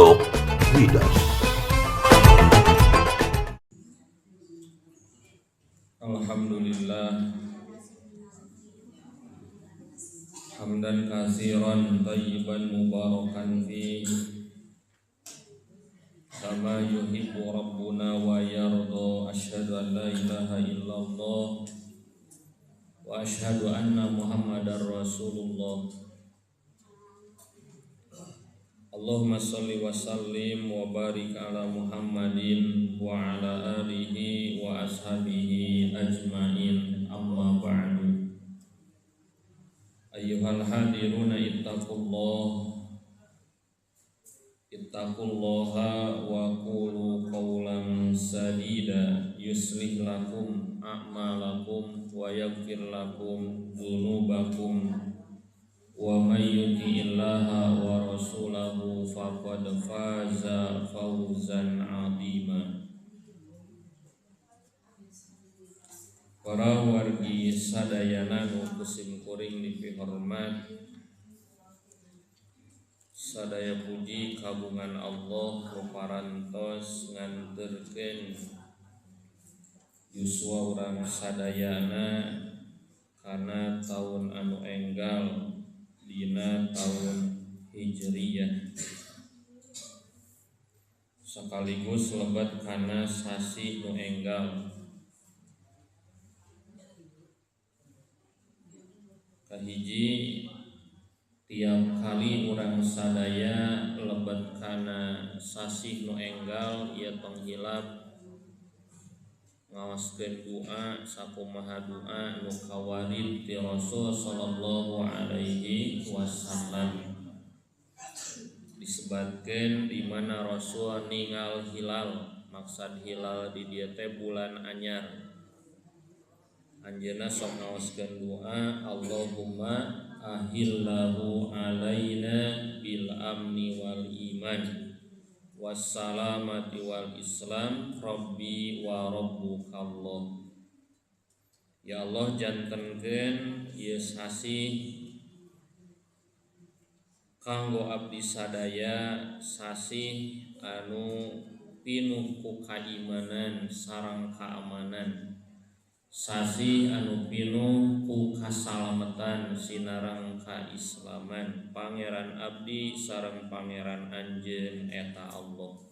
Talk with us. Alhamdulillah hamdan katsiran thayyiban mubarakan fi kama yuhibbu rabbuna wa yarda. Asyhadu an la ilaha illallah wa asyhadu anna muhammadar rasulullah. Allahumma shalli wa sallim wa barik ala Muhammadin wa ala alihi wa ashabihi ajmain. Amma ba'du. Ayyuhal hadiruna ittaqullah, ittaqullaha wa qulu qawlan sadida yuslih lakum a'malakum wa yaghfir lakum dzunubakum wa may yuti'illaha wa rasulahu faqad faza fawzan 'azima. Para wargi sadayana nu kusim kuring dipihormat, sadaya puji kabungan Allah nu parantos nganterkeun yuswa urang sadayana kana taun anu enggal dina taun Hijriyah, sekaligus lebet kana sasih nu enggal. Kahiji, tiap kali urang sadaya lebet kana sasih nu enggal ieu tong hilap ngaoskeun doa sakumaha doa nu kawarid ti Rasul sallallahu alaihi wasallam. Disebatkeun di mana Rasul ningal hilal, maksad hilal di dieu teh bulan anyar. Anjeunna sok ngaoskeun doa Allahumma ahillahu alaina bil amni wal iman wassalamati wal islam rabbi wa rabbukallah. Ya Allah, jantenkeun ieu sasih kanggo abdi sadaya, sasih anu pinuh ku kaimanan sareng kaamanan, sasih anu pinuh ku kasalamatan sinareng kaislaman, pangeran abdi sareng pangeran anjeun eta Allah.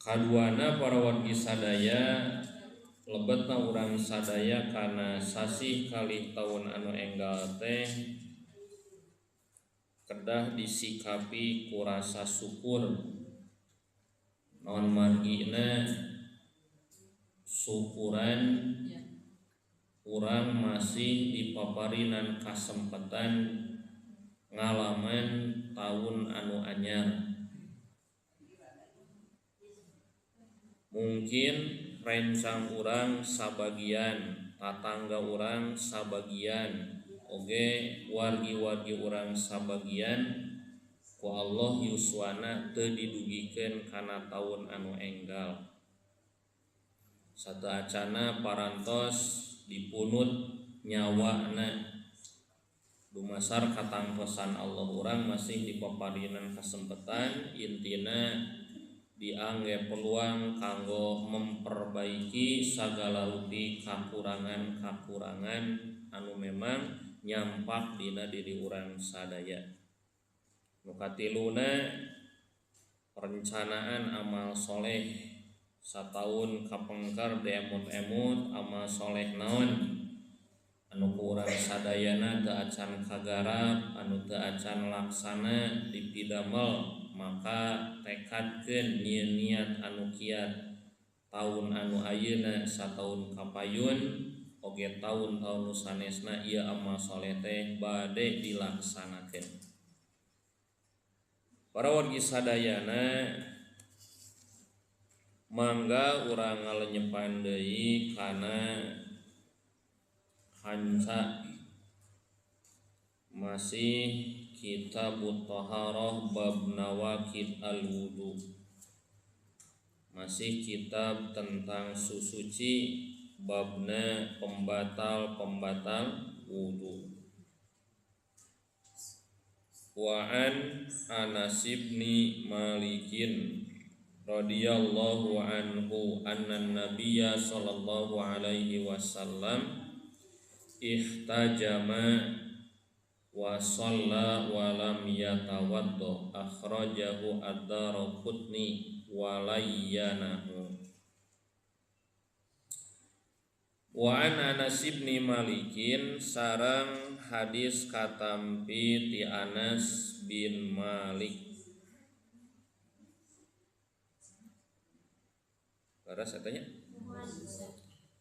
Kaduana para wargi sadaya, lebetna urang sadaya kana sasih kalih taun anu enggal teh kedah disikapi ku rasa syukur. Naon margina syukuran urang masih dipaparinan kasempatan ngalaman taun anu anyar. Mungkin rencang urang sabagian, tatangga urang sabagian, oge wargi-wargi urang sabagian ku Allah yuswana teu didugikeun kana taun anu enggal. Satu acana parantos dipunut nyawana dumasar katangtosan Allah urang masih dipaparinan kesempatan, intina diangge peluang kanggo memperbaiki sagala rupi kakurangan-kakurangan anu memang nyampak dina diri urang sadaya. Nu katiluna, perencanaan amal soleh. Sataun kapengker diemut-emut amal soleh naon anu ku urang sadayana teu acan kagarap, anu teu acan laksana dipidamel, maka tekadkeun nyieun niat anu kiat taun anu ayeuna sataun kapayun oge taun-taun nu sanesna ieu amal soleh teh bade dilaksanakeun. Para wargi sadayana, mangga urang ngalenyepan deui kana kanca masih Kitabut Thaharah bab nawaqid al-wudu, masih kitab tentang susuci babna pembatal-pembatal wudu. Wa an Anas bin Malikin radhiyallahu anhu anna nabiyya sallallahu alaihi wasallam ihtajama wa shalla wa lam yatawaddo akhrajahu ad-Daraqutni wa layyanahu. Wa an Anas bin Malikin sareng hadis katampi ti Anas bin Malik. Leres eta nya?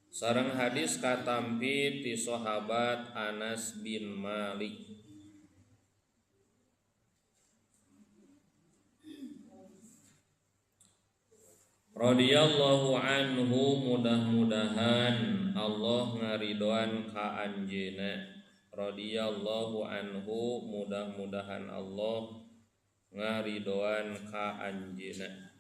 Sareng hadis katampi ti sahabat Anas bin Malik. Radhiyallahu anhu, mudah-mudahan Allah ngaridoan ka anjeunna. Radhiyallahu anhu, mudah-mudahan Allah ngaridoan ka anjeunna.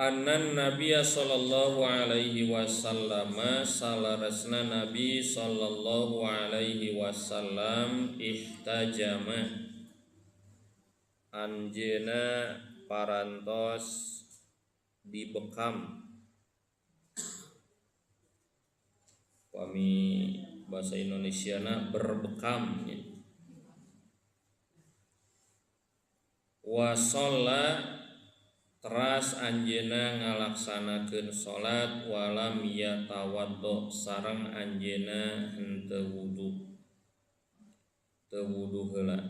Annan Nabiya sallallahu alaihi wasallam salarasna Nabi sallallahu alaihi wasallam ihtajama anjeuna parantos dibekam. Pami bahasa Indonesiana berbekam ya. Wa sholla teras anjeuna ngalaksanakeun salat walam yatawaddo sareng anjeuna henteu wudu. Teu wudu heula.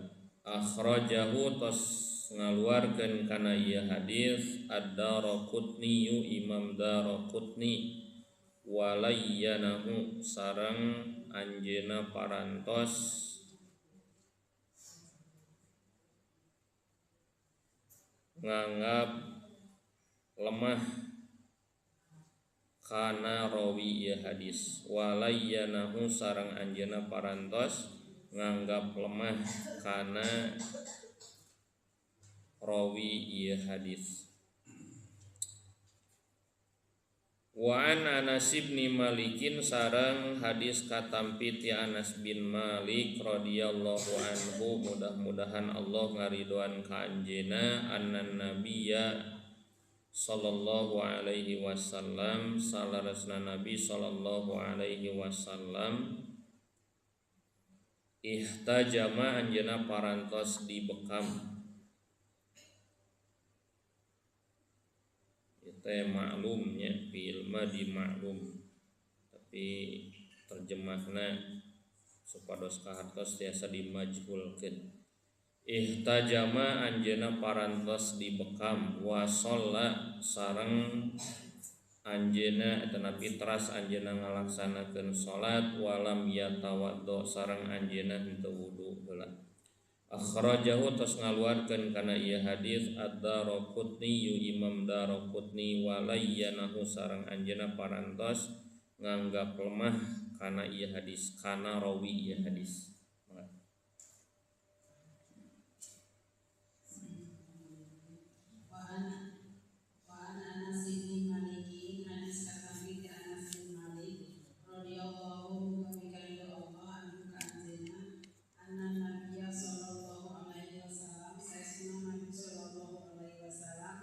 Akhrajahu tos ngaluarkeun kana ieu hadis Ad-Daraqutni Imam Daraqutni walayyanahu sareng anjeuna parantos nganggap lemah kana rawi ieu hadis. Walayyanahu sareng anjeunna parantos nganggap lemah kana rawi ieu hadis. Wa an Anas bin Malikin sareng hadis katampi ti Anas bin Malik radhiyallahu anhu, mudah-mudahan Allah ngaridoan ka anjeunna annan nabiyya sallallahu alaihi wasallam salarasna Nabi sallallahu alaihi wasallam ihtajama anjeunna parantos dibekam. Itu maklumnya fi'il madi maklum, tapi terjemahna supados kahartos tiasa dimajhulkeun. Ihtajama anjeunna parantos dibekam wa sholla sareng anjeunna eta nabi teras anjeunna ngalaksanakeun salat walam yatawaddo sareng anjeunna henteu wudu heula. Akhrajahu tos ngaluarkeun kana ieu hadis Ad-Daraqutni Imam Daraqutni walayyanahu sareng anjeunna parantos nganggap lemah kana ieu hadis kana rawi ieu hadis. Wa an Anas bin Malik hadis katampi ti Anas bin Malik radhiyallahu anhu Allah anhu ka anjeunna anna nabiyya sallallahu alaihi wasallam saestuna Nabi sallallahu alaihi wasallam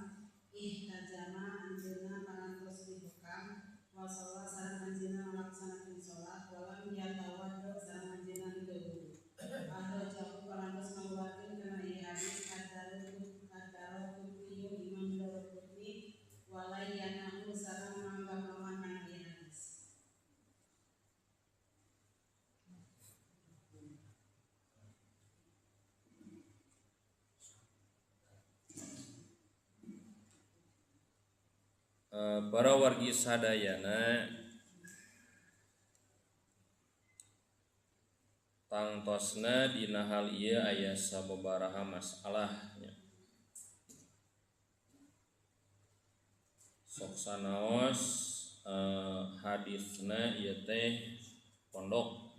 ihtajama anjeunna parantos dibekam wa sholat sareng anjeunna ngalaksanakeun salat walam yatawaddo sareng anjeunna henteu wudu. Akhrajahu parantos ngaluarkeun kana ieu hadis Ad-Daraqutni Imam Daraqutni walayyanahu sareng nganggap lemah kana ieu hadis. Para wargi sadayana, Tangtosna dina hal ieu aya sababaraha masalah nya. Sok sanaos hadisna ieu teh pondok.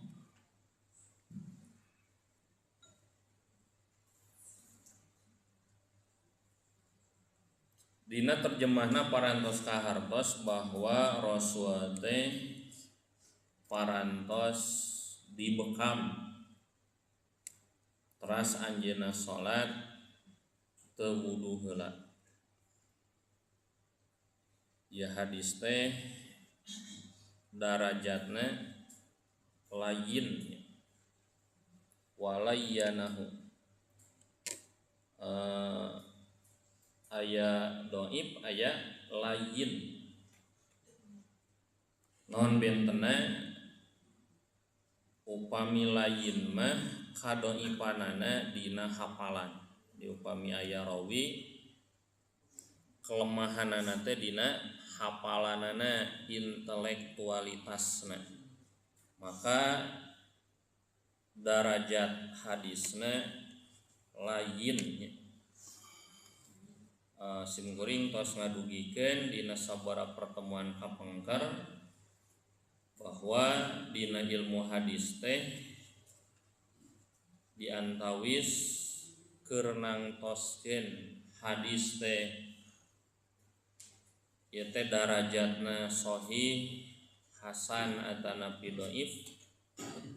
Dina terjemahna parantos kahartos bahwa Rasul teh parantos dibekam teras anjeunna salat teu wudu heula. Ya hadis teh darajatna lain walayyanahu aya doib aya lain non bentena upami lain mah kadoipanana dina hafalan. Di upami aya rawi kelemahanana teh dina hafalanana intelektualitasna, maka darajat hadisna lain. Simkuring tos ngadugikeun dina sabara pertemuan kapengker bahwa dina ilmu hadis teh diantawis keur nangtoskeun hadis teh ieu teh darajatna sahih, hasan atanapi dhaif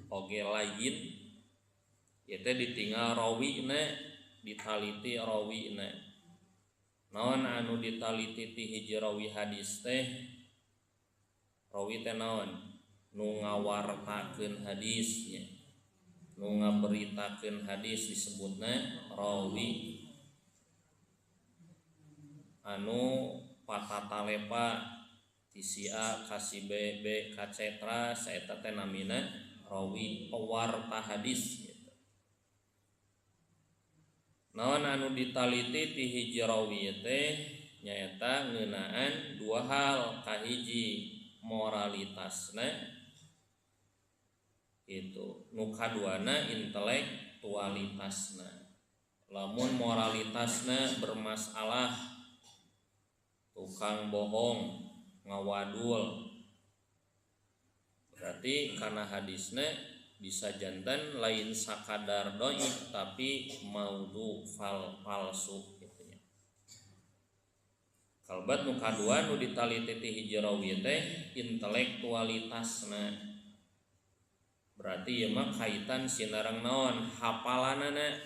oge lain. Ieu teh ditinggal rawina, ditaliti rawina. Naon anu ditaliti ti hiji rawi hadis teh? Rawi teh naon? Nu ngawartakeun hadisnya, nu ngaberitakeun hadis disebutna rawi. Anu patatalepa ti si A ka si B, B ka C tras eta teh namina rawi, pewarta hadis. Naon anu ditaliti ti hiji rawi teh nyaeta ngeunaan dua hal. Kahiji moralitasna itu, nu kaduana intelektualitasna. Lamun moralitasna bermasalah, tukang bohong, ngawadul, berarti karena hadisna bisa jantan lain sakadar doib tapi maudhu palsu gitu nya. Kalbat nu kadua nu ditaliti ti hiji rawi teh intelektualitasna. Berarti ieu mah kaitan sinareng naon hafalanana.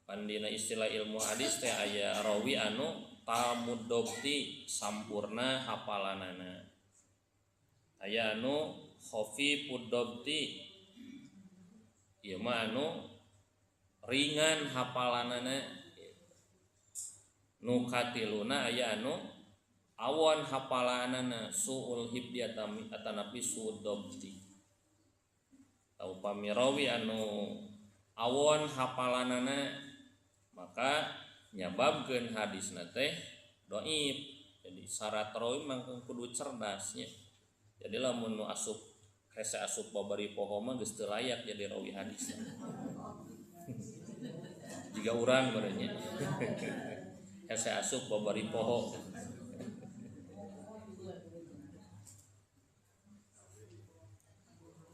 Pan dina istilah ilmu hadis teh aya rawi anu tamudobti sampurna hafalanana. Aya anu khafifud dobti ieu mah anu ringan hafalanana. Nu katiluna aya anu awon hafalanana suul hibdi atanapi suud dobti. Upami rawi anu awon hafalanana maka nyababkeun hadisna teh dhaif. Jadi syarat rawi mah kudu cerdasnya. Jadi lamun nu asup hese asup babari poho mah geus teu layak jadi rawi hadis. Jiga urang barenya. Hese asup babari poho.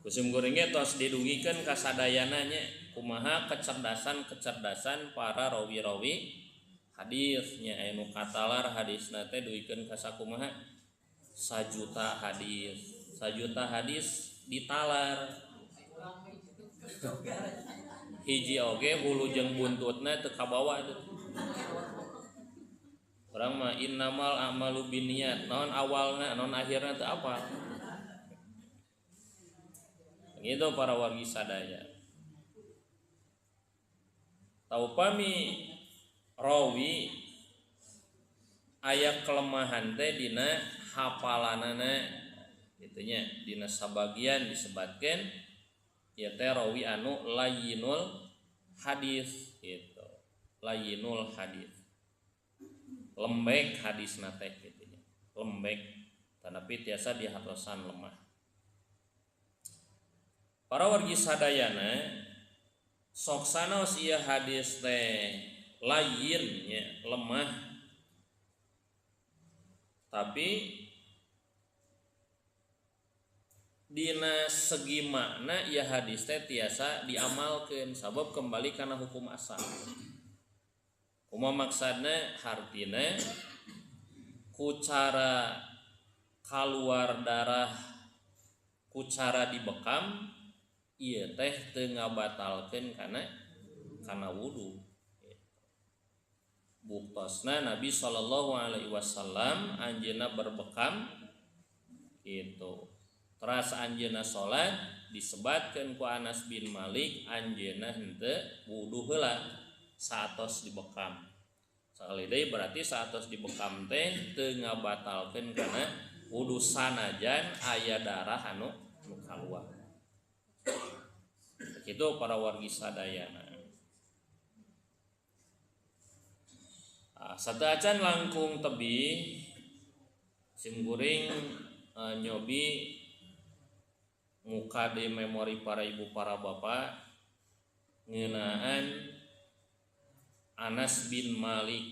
Kusim gorengnya tos didugikeun ka sadayana nya kumaha kecerdasan-kecerdasan para rawi-rawi hadisnya. Aya nu katalar hadisna teh dugikeun ka sakumaha 1 juta hadis, 1 juta hadis ditalar hiji oge hulu jeung buntutna teu kabawa teh. Urang mah innamal a'malu binniyat, naon awalna naon akhirna teu apa. Gitu para wargi sadaya. Taupami rawi aya kelemahan teh dina hafalanana kitu nya, dina sabagian disebatkeun ieu teh rawi anu layyinul hadis gitu. Layyinul hadis. Lembek hadisna teh kitu nya. Lembek tanapi tiasa dihatosan lemah. Para wargi sadayana sok sanaos ieu hadis teh lain nya, lemah, tapi dina segi makna ieu hadis teh tiasa diamalkeun sabab kembali kana hukum asal. Kumaha maksudna? Hartina ku cara kaluar darah ku cara dibekam ieu teh teu ngabatalkeun kana wudu. Buktosna Nabi sallallahu alaihi wasallam anjeunna berbekam gitu. Teras anjeunna salat disebatkeun ku Anas bin Malik anjeunna henteu wudu heula saatos dibekam. Sakali deui berarti saatos dibekam teh teu ngabatalkeun kana wudu sanajan aya darah anu kaluar. Kitu para wargi sadayana. Sateuacan langkung tebih sim kuring nyobi muka di memori para ibu para bapak ngeunaan Anas bin Malik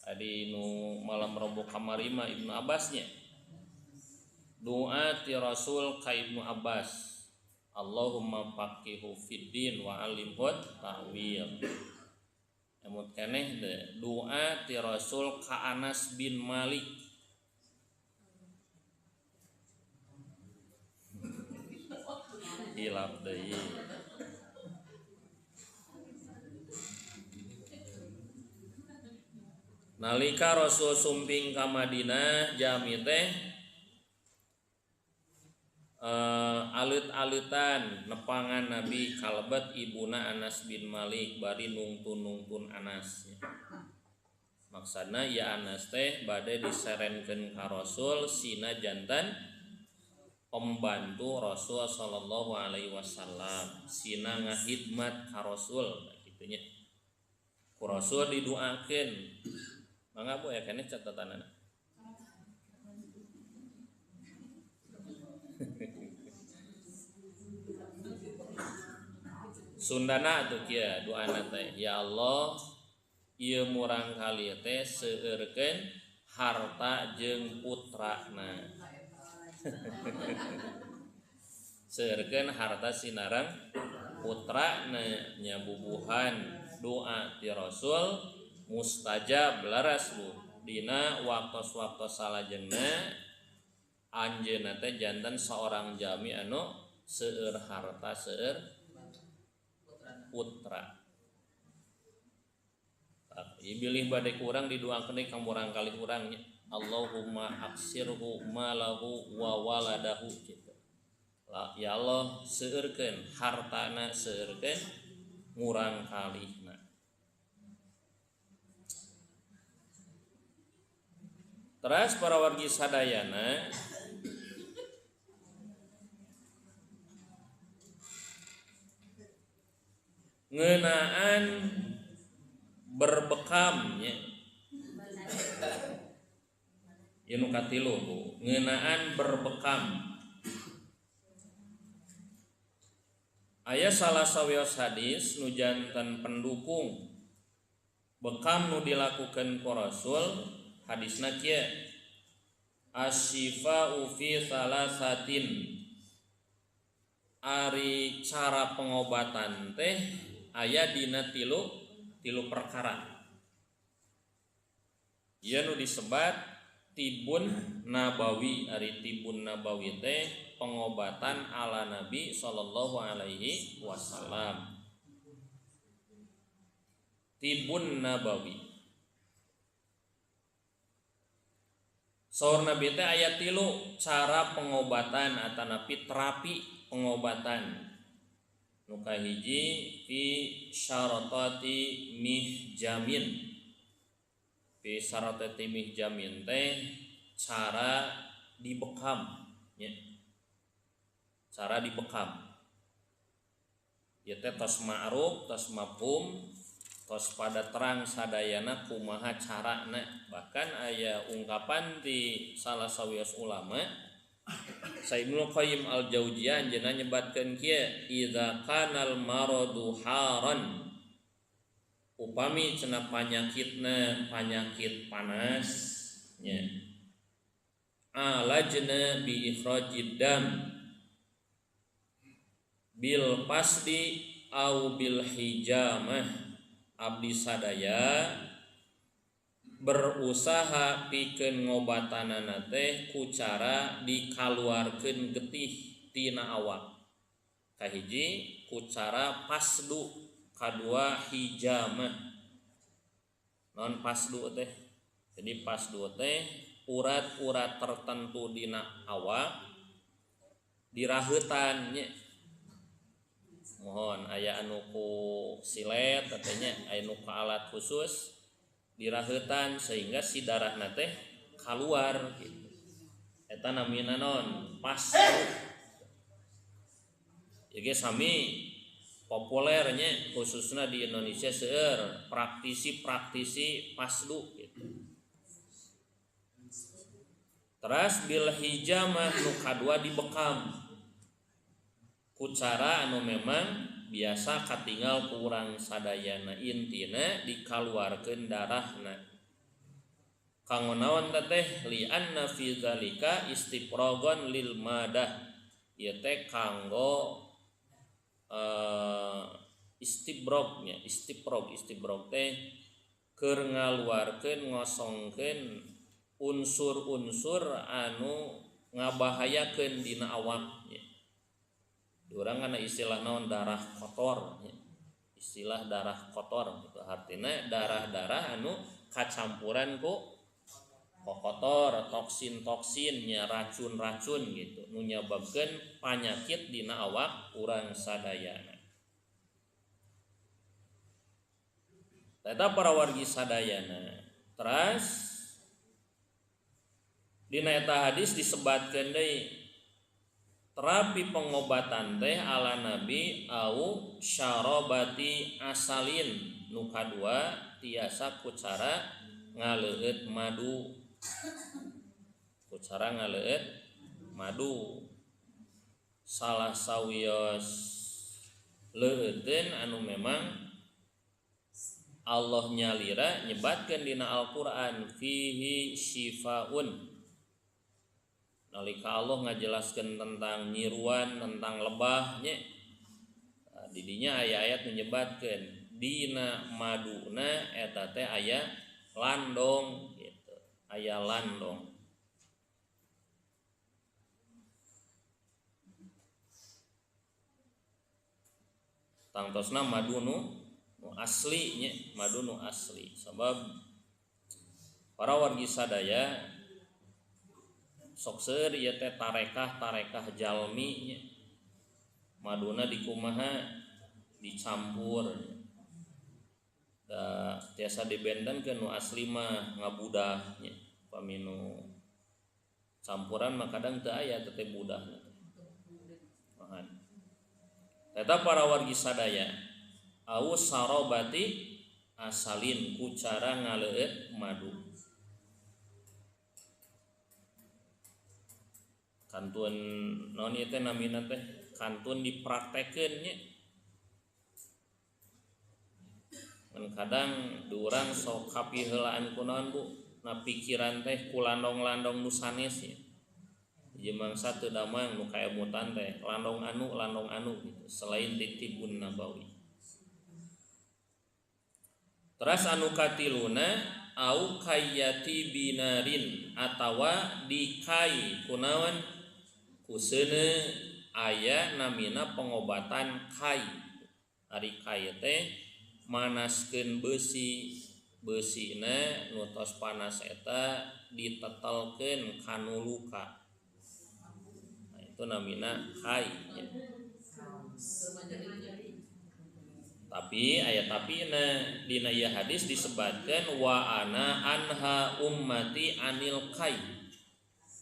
adi nu malam Rebo kamari mah Ibnu Abbasnya. Doa ti Rasul ka Ibnu Abbas, Allahumma faqihu fiddin wa 'allimhu ta'wil. Emut keneh de doa ti Rasul ka Anas bin Malik. Hilap deui. Nalika Rasul sumping ka Madinah jami teh alit-alitan nepangan Nabi kalebet ibuna Anas bin Malik bari nungtun-nungtun Anas. Maksudna ya Anas teh bade diserenkeun ka Rasul sina jantan pembantu Rasul sallallahu alaihi wasallam, sina ngahidmat ka Rasul kitu nya. Ku Rasul didoakeun. Mangga Bu ya keneh catatanana. Sundana atuh kieu doana teh, ya Allah ieu murang kali teh seueurkeun harta jeung putrana. Seueurkeun harta sinareng putrana nya bubuhan doa ti Rasul mustajab laras Bu dina waktos-waktos salajengna anjeunna teh janten seorang jami anu seueur harta seueur putra. Ieu bilih bade kurang didoakeun deui ka murang kali urang nya. Allahumma aksirhu malahu wa waladahu gitu. Ya Allah seueurkeun hartana seueurkeun murang kalihna. Teras para wargi sadayana ngeunaan berbekam nya. Ieu nu katilu Bu, ngeunaan berbekam. Aya salah sawios hadis nu janten pendukung bekam nu dilakukeun ku Rasul, hadisna kieu: asyifa'u fi salasatin. Ari cara pengobatan teh aya dina tilu perkara. Ieu nu disebat tibun nabawi. Ari tibun nabawi teh pengobatan ala Nabi sallallahu alaihi wasallam. Tibun nabawi. Saur Nabi teh aya tilu cara pengobatan atanapi terapi pengobatan. Nu kahiji fi syaratati mihjamin. Fi syaratati mihjamin teh cara dibekam nya. Cara dibekam. Ieu teh tos ma'ruf, tos mafhum, tos pada terang sadayana kumaha carana. Bahkan aya ungkapan di salah sawios ulama, Saibnul Qayyim Al-Jauziyah anjeunna nyebatkeun kieu idza kanal maradu haran upami cenah panyakitna panyakit panas nya alajna bi ikhrajid dam bil pasdi au bil hijamah abdi sadaya berusaha pikeun ngobatanana teh ku cara dikaluarkeun getih tina awak. Kahiji ku cara pasdu, kadua hijamah. Non pasdu teh. Jadi pasdu teh urat-urat tertentu dina awak diraheutan nya. Mohon aya anu ku silet katanya aya nu ku alat khusus diraheutan sehingga si darahna teh kaluar gitu. Eta namina naon? Pasdu. Ieu sami populernya khususnya di Indonesia seueur praktisi-praktisi pasdu gitu. Teras bil hijamah nu kadua dibekam ku cara anu memang biasa katinggal ku urang sadayana intina dikaluarkeun darahna. Kanggo naon teh li anna fi zalika istiprogon lil madah ieu teh kanggo istibrognya istibrog teh keur ngaluarkeun ngosongkeun unsur-unsur anu ngabahayakeun dina awak nya. Diurang kana istilah naon darah kotor nya. Istilah darah kotor gitu artina darah-darah anu kacampuran ku kotor, toksin-toksin nya, racun-racun gitu nu nyababkeun panyakit dina awak urang sadayana. Eta para wargi sadayana. Teras dina eta hadis disebatkeun deui terapi pengobatan teh ala nabi au syarabati asalin nu kadua tiasa ku cara ngaleueut madu. Ku cara ngaleueut madu. Salah sawios leueuteun anu memang Allah nyalira nyebatkeun dina Al-Qur'an fihi syifaun. Nalika Allah ngajelaskeun tentang nyiruan, tentang lebah nya. Didinya aya ayat menyebatkeun dina maduna eta teh aya landong gitu. Aya landong. Tangtosna madu nu asli nya, madu nu asli. Sabab para wargi sadaya sok seueur ieu teh tarekah-tarekah jalmi nya. Maduna dikumaha dicampur. Da tiasa dibentenkeun nu asli mah ngabudah nya. Pami nu campuran mah kadang teu aya teh budahna teh. Mahan. Eta para wargi sadaya au sarobati asalin ku cara ngaleueut madu. Kantun naon ieu teh namina teh kantun dipraktekeun nya. Ngan kadang diurang sok kapiheulaan ku naon Bu, na pikiran teh ku landong-landong nu sanes nya. Ieu mangsa teu damang nu kaemutan teh landong anu gitu selain di Tibun Nabawi. Teras anu katiluna au kayyati binarin atawa dikai kunaon kuseuneu aya namina pengobatan kai. Ari kai teh manaskeun besi, besina nu tos panas eta ditetelkeun kanu luka. Nah, itu namina kai nya. Tapi ayat tapi na dina ieu hadis disebatkeun wa ana anha ummati anil kai.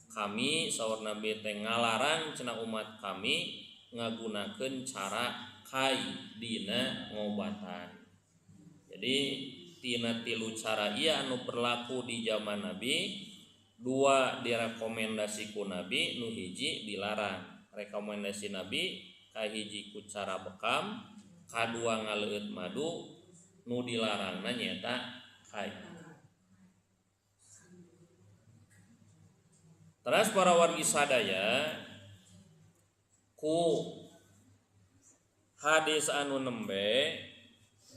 Kami saur Nabi teh ngalarang cenah umat kami ngagunakeun cara kai dina ngobatan. Jadi tina tilu cara ieu anu berlaku di zaman Nabi Dua direkomendasi ku Nabi, nu hiji dilarang. Rekomendasi Nabi kahiji ku cara bekam, kadua ngaleueut madu, nu dilarangna nyaeta kai. Terus para wargi sadaya ku hadis anu nembe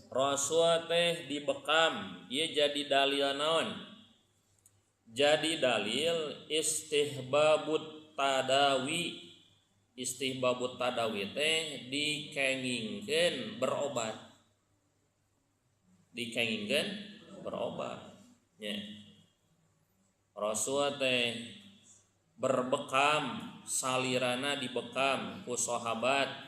Rasul teh dibekam, ieu jadi dalil naon? Jadi dalil istihbabut tadawi. Istihbabut tadawi teh dikengingkeun berobat. Dikengingkeun berobat nya. Rasul teh berbekam, salirana dibekam ku sahabat.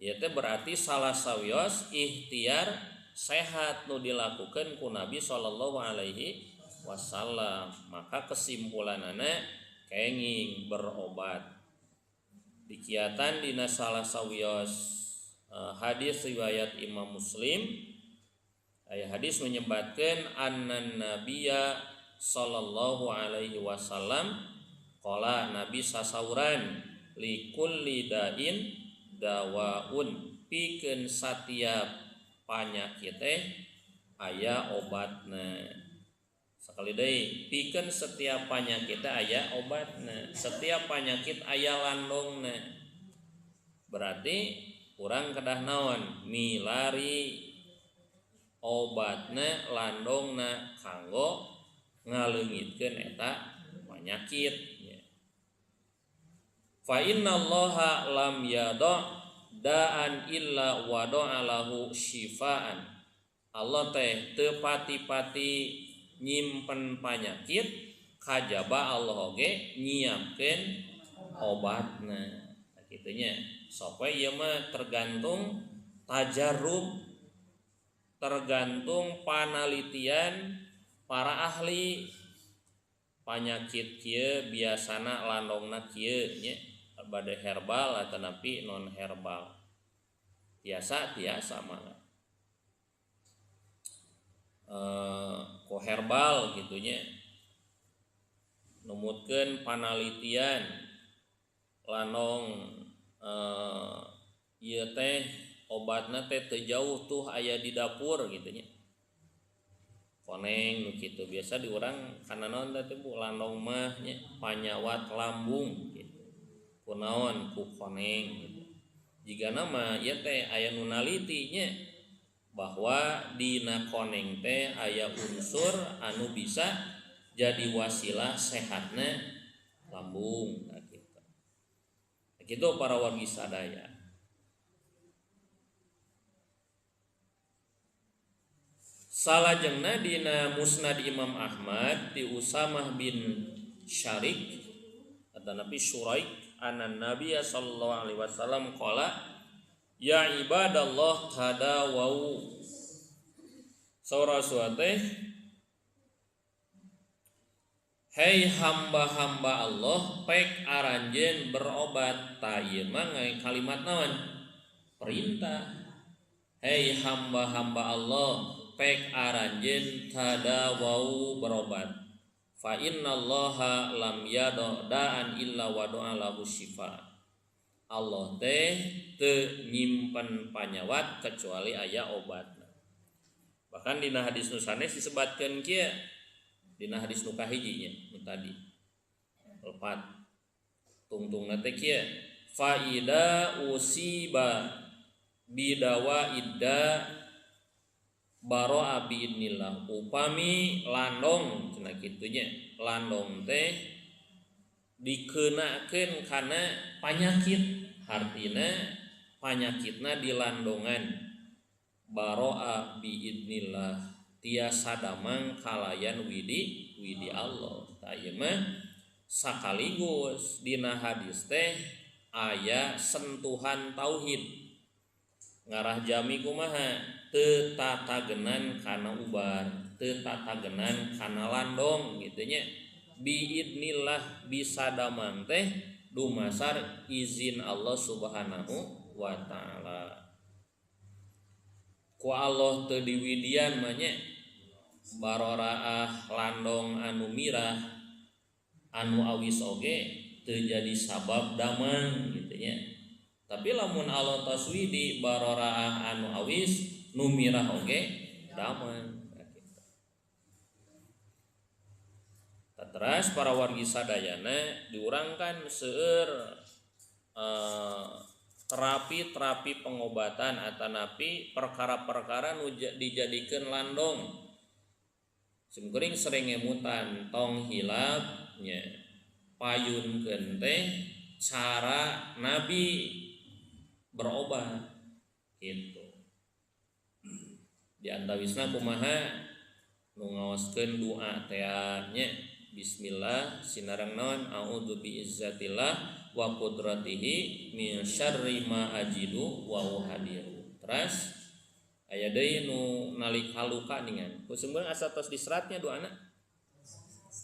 Ieu teh berarti salah sawios ikhtiar sehat nu dilakukeun ku Nabi sallallahu alaihi wasallam. Maka kesimpulanana kenging berobat. Dikiatan dina salah sawios hadis riwayat Imam Muslim, aya hadis menyebutkeun annan nabiyya sallallahu alaihi wasallam qala, Nabi sasauran likulli da'in dawaun, pikeun satiap panyakit teh aya obatna. Sekali deui, pikeun setiap panyakit teh aya obatna, setiap penyakit aya landongna. Berarti urang kedah naon? Milari obatna, landongna kanggo ngaleungitkeun eta penyakit. Fa innallaha lam yada da'an illa wada'a lahu syifaan. Allah teh teu pati-pati nyimpen panyakit kajaba Allah oge nyiapkeun obatna. Nah, kitu nya. Sok we ieu mah tergantung tajarrub, tergantung panalitian para ahli. Panyakit kieu biasana landongna kieu nya, bade herbal atanapi non herbal. Tiasa tiasa mah. Ko herbal gitu nya. Numutkeun panalitian lanong ieu teh obatna teh teu jauh tuh aya di dapur gitu nya. Koneng nu kitu biasa di urang kana naon teh Bu, landong mah nya panyawat lambung gitu. Kunaon ku koneng gitu. Jigana mah ieu teh aya nu naliti nya bahwa dina koneng teh aya unsur anu bisa jadi wasilah sehatna lambung. Nah, gitu. Nah, gitu para wargi sadaya. Salajengna dina Musnad Imam Ahmad ti Usamah bin Syarik atau Nabi Syuraik anan Nabi sallallahu alaihi wasallam qala ya ibadallah tadawau. Saur Rasul teh, hei hamba-hamba Allah, pek aranjeun berobat. Ta ieu mah kalimat naon? Perintah. Hei hamba-hamba Allah, pek aranjeun tadawau berobat. Fa innallaha lam yada da'an illa wada'a lahu syifa. Allah teh teu nyimpen panyawat kecuali aya obatna. Bahkan dina hadis nu sanes disebatkeun kieu, dina hadis nu kahiji nya nu tadi. Lepat. Tungtungna teh kieu, fa ida usiba bidawa idda baro'a biidnillah. Upami landong cenah kitu nya, landong teh dikenakeun kana panyakit, hartina panyakitna dilandongan. Baro'a biidnillah, tiasa damang kalayan widi widi Allah. Tah ieu mah sakaligus dina hadis teh aya sentuhan tauhid. Ngarah jami kumaha? Teu tatagenan kana ubar, teu tatagenan kana landong gitu nya. Biidnillah bisa damang teh dumasar izin Allah Subhanahu wa taala. Ku Allah teu diwidian mah nya. Baroraah landong anu mirah anu awis oge teu jadi sabab damang gitu nya. Tapi lamun Allah tos widi baroraah anu awis nu mirah oge damang. Teras para wargi sadayana diurangkan seueur terapi-terapi pengobatan atanapi perkara-perkara nu dijadikeun landong. Simkuring sering ngemutan tong hilap nya payunkeun teh cara Nabi berobat gitu. Di antawisna kumaha nu ngaoskeun doa teh nya bismillah sinareng naon a'udzu biizzatillah wa qudratihi min syarri ma ajidu wa uhadiru. Terus aya deui nu nalika luka ningan. Kuseumbeung asa tos diseratnya doana.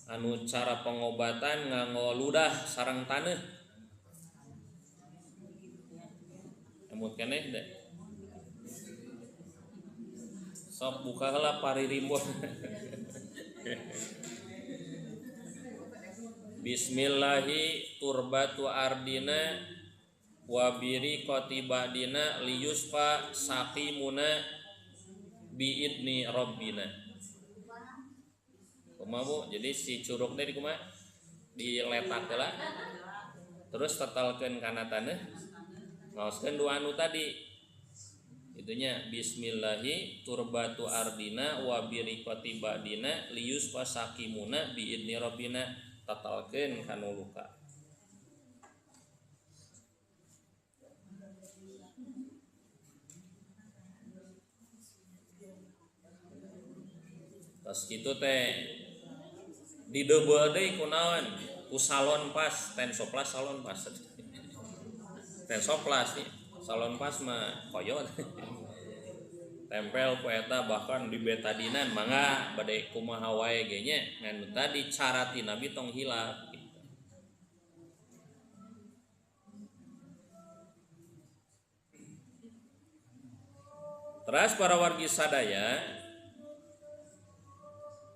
Anu cara pengobatan nganggo ludah sareng taneuh. Emut keneh teh. Sok buka heula paririmbon. Bismillahi turbatu ardina wa biri qatibadina liyusfa saqimuna biidni rabbina. Kumaha Bu? Jadi si curug teh di kumaha? Diletak heula. Terus tetelkeun kana taneuh. Ngaoskeun dua anu tadi. Itunya bismillahi turbatu ardina wa biri qatibadina liyusfa saqimuna biidni rabbina. Tatalkeun kanu luka. Terus kitu teh dideubeul deui ku naon? Ku salon pas, tensoplas salon pas. Tensoplas nih, salon pas mah koyo. Tempel ku eta bahkan di betadinan mangga bade kumaha wae ge nya ngan tadi cara ti Nabi tong hilap gitu. Terus para wargi sadaya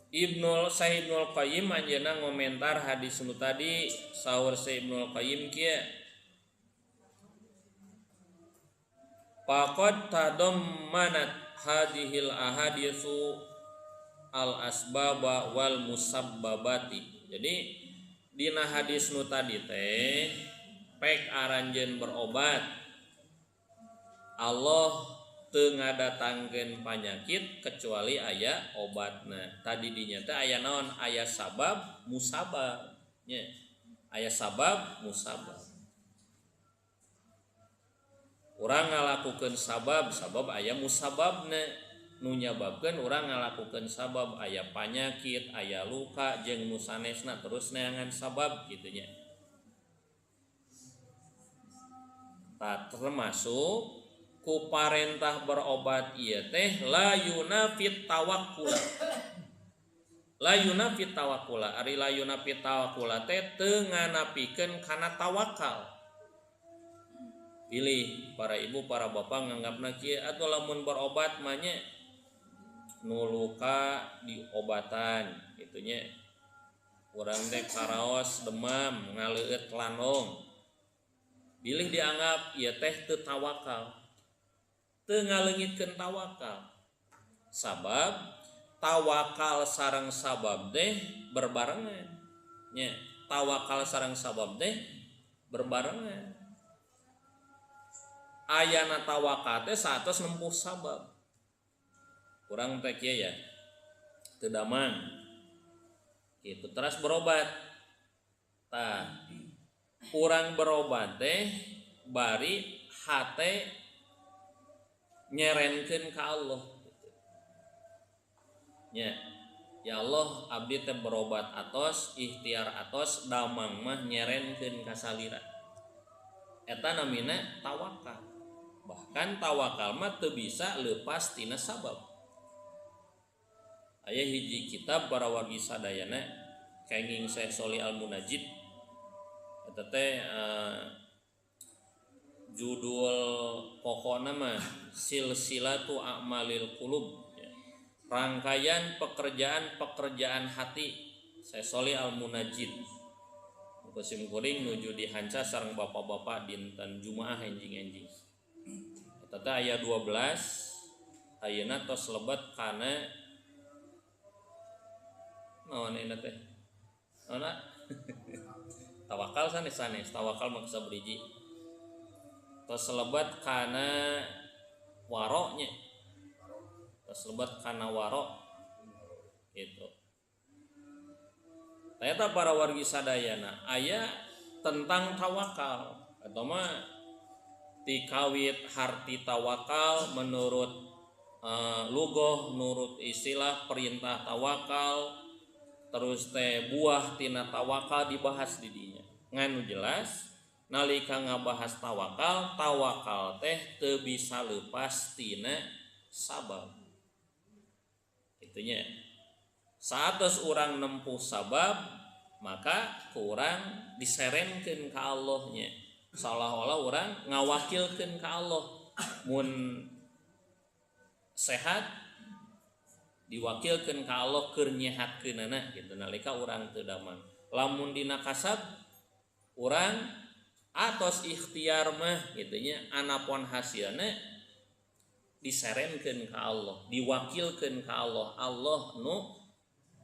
Ibnul Syekh Ibnul Qayyim anjeunna ngomentar hadis nu tadi saur Syekh Ibnul Qayyim kieu faqad tadammanat hadhil ahaditsu al asbaba wal musabbabati. Jadi dina hadis nu tadi teh pek aranjeun berobat Allah teu ngadatangkeun panyakit kecuali aya obatna. Tadi dinya teh aya naon? Aya sabab musabab nya. Aya sabab musabab. Urang ngalakukeun sabab, sabab aya musababna. Nu nyababkeun urang ngalakukeun sabab aya panyakit, aya luka jeung nu sanesna terus neangan sabab kitu nya. Tah termasuk ku parentah berobat ieu teh la yunafit tawakkula. La yunafit tawakkula, ari la yunafit tawakkula teh teu nganapikeun kana tawakal. Pilih para ibu para bapak nganggapna kieu atuh lamun berobat mah nya nu luka diobatan kitu nya. Urang teh karaos demam ngaleueut landong. Bilih dianggap ieu teh teu tawakal. Teu ngaleungitkeun tawakal. Sabab tawakal sareng sabab teh berbarengan nya. Tawakal sareng sabab teh berbarengan. Ayana tawakal teh saatos nempuh sabab. Kurang teh kieu ya. Teu damang. Kitu teras berobat. Tah, urang berobat teh bari hate nyerenkeun ka Allah gitu. Nya, ya Allah abdi teh berobat atos, ikhtiar atos, damang mah nyerenkeun ka salira. Eta namina tawakal. Bahkan tawakal mah teu bisa leupas tina sabab. Aya hiji kitab para wargi sadayana kenging Syekh Sholih Al-Munajjid. Eta teh judul pokokna mah Silsilatu A'malil Qulub, ya. Rangkaian pekerjaan-pekerjaan hati Syekh Sholih Al-Munajjid. Musim kuring nuju dihanca sareng bapak-bapak dinten Jumaah enjing-enjing. Eta teh aya 12 ayeuna tos lebet kana naon ayeuna teh? Naon? Tawakal sanes-sanes, tawakal mah sabriji. Tos lebet kana waroknya. Tos lebet kana warok gitu. Ternyata para wargi sadayana aya tentang tawakal atau mah tikawit harti tawakal menurut lugoh, nurut istilah perintah tawakal, terus teh buah tina tawakal dibahas di dinya. Nganu jelas nalika ngabahas tawakal, tawakal teh teu bisa lepas tina sabab. Itunya. Saat urang nempuh sabab, maka kurang diserenkeun ka Allahnya. Seolah-olah urang ngawakilkeun ka Allah. Mun sehat diwakilkeun ka Allah keur nyehatkeunana gitu nalika urang teu damang. Lamun dina kasab urang atos ikhtiar mah gitu nya, anapon hasilna diserenkeun ka Allah, diwakilkeun ka Allah. Allah nu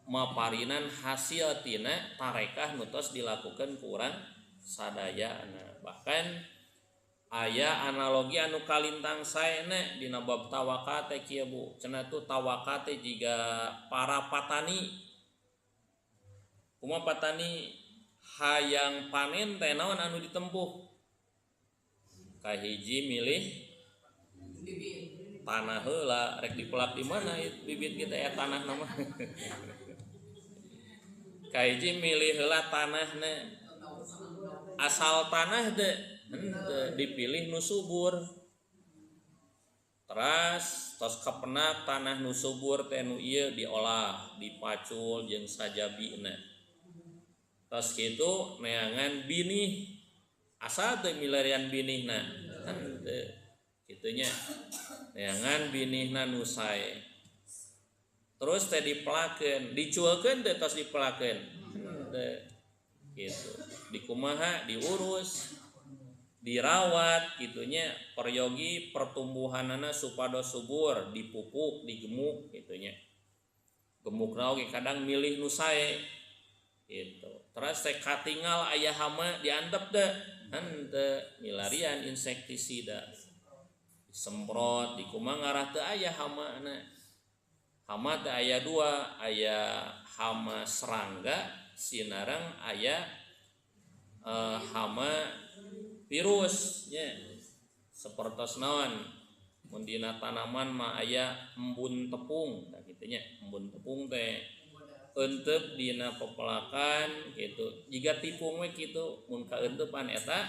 maparinan hasil tina tarekah nu tos dilakukan ku urang sadayana. Bahkan aya analogi anu kalintang saena dina bab tawakal teh kieu Bu. Cenah tuh tawakal teh jiga para patani. Kumaha patani hayang panen teh naon anu ditempuh? Kahiji milih tanah heula, rek dipelak di mana bibit kita ya tanah nama. Kahiji milih heula tanahna. Asal tanah teh henteu dipilih nu subur. Teras tos kapenak tanah nu subur teh nu ieu diolah, dipacul jeung sajabina. Tos kitu neangan binih. Asal teh milarian binihna henteu. Kitunya neangan binihna nu sae. Terus teh dipelakeun, dicuekeun teh tos dipelakeun. Henteu. Gitu. Dikumaha diurus, dirawat gitunya, peryogi pertumbuhanana supados subur, dipupuk, digemuk gitunya. Gemukna oge kadang milih nu sae gitu. Terus teh katingal aya hama diantep teh, henteu milarian insektisida. Disemprot, dikumaha ngarah teu aya hamana. Hama teh aya dua, aya hama serangga sinareng aya hama virus nya. Sapertos naon mun dina tanaman mah aya embun tepung tah kitu nya. Embun tepung teh euteup dina pepelakan gitu, jiga tipung we kitu mun kaeuteupan eta